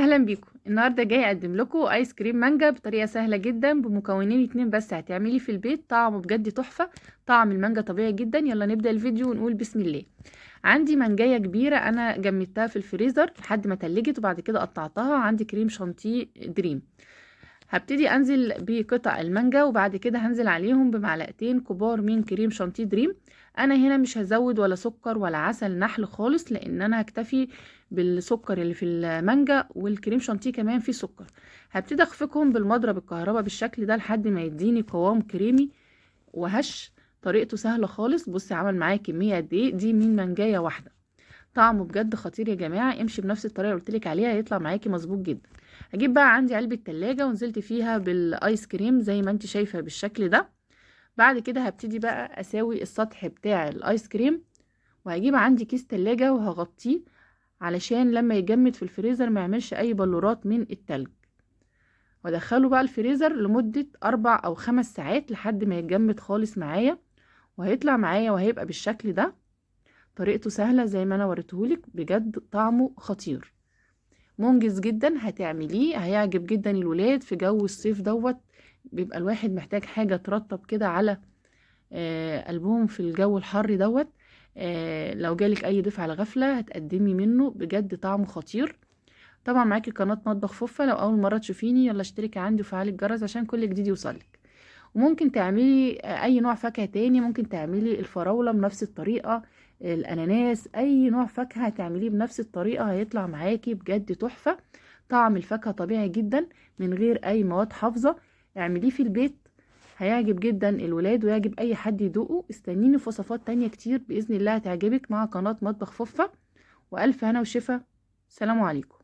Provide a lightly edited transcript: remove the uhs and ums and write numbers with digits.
اهلا بيكم. النهارده جاي اقدم لكم ايس كريم مانجا بطريقة سهلة جدا بمكونين اتنين بس، هتعملي في البيت طعمه بجد تحفة، طعم المانجا طبيعي جدا. يلا نبدا الفيديو ونقول بسم الله. عندي مانجايه كبيرة انا جمدتها في الفريزر لحد ما تلجت، وبعد كده قطعتها. عندي كريم شانتيه دريم. هبتدي انزل بقطع المانجا، وبعد كده هنزل عليهم بمعلقتين كبار من كريم شانتيه دريم. انا هنا مش هزود ولا سكر ولا عسل نحل خالص، لان انا هكتفي بالسكر اللي في المانجا، والكريم شانتيه كمان فيه سكر. هبتدي اخفقهم بالمضرب الكهرباء بالشكل ده لحد ما يديني قوام كريمي وهش. طريقته سهلة خالص. بصي عمل معايا كمية قد ايه، دي من مانجايه واحدة. طعمه بجد خطير يا جماعة. امشي بنفس الطريقة اللي قلتلك عليها هيطلع معاكي مظبوط جدا. هجيب بقى عندي علبة تلاجة ونزلت فيها بالايس كريم زي ما انت شايفه بالشكل ده. بعد كده هبتدي بقى اساوي السطح بتاع الايس كريم، وهجيب عندي كيس تلاجة وهغطيه علشان لما يجمد في الفريزر ما يعملش اي بلورات من التلج. وادخله بقى الفريزر لمدة 4 أو 5 ساعات لحد ما يتجمد خالص معايا، وهيطلع معايا وهيبقى بالشكل ده. طريقته سهلة زي ما انا وريتهولك، بجد طعمه خطير، منجز جدا. هتعمليه هيعجب جدا الولاد في جو الصيف دوت، بيبقى الواحد محتاج حاجة ترطب كده على قلبهم في الجو الحر دوت. لو جالك اي ضيف على غفلة هتقدمي منه، بجد طعمه خطير. طبعا معاكي قناة مطبخ فوفا، لو اول مرة تشوفيني يلا اشتركي عندي وفعلي الجرس عشان كل جديد يوصلك. وممكن تعملي اي نوع فاكهة تاني، ممكن تعملي الفراولة بنفس الطريقة، الاناناس، اي نوع فاكهة هتعمليه بنفس الطريقة هيطلع معاكي بجد تحفة. طعم الفاكهة طبيعي جدا من غير اي مواد حافظة. اعمليه في البيت هيعجب جدا الولاد ويعجب اي حد يدوقه. استنيني في وصفات تانية كتير بإذن الله هتعجبك مع قناة مطبخ فوفا. وألف هنا وشفا. سلام عليكم.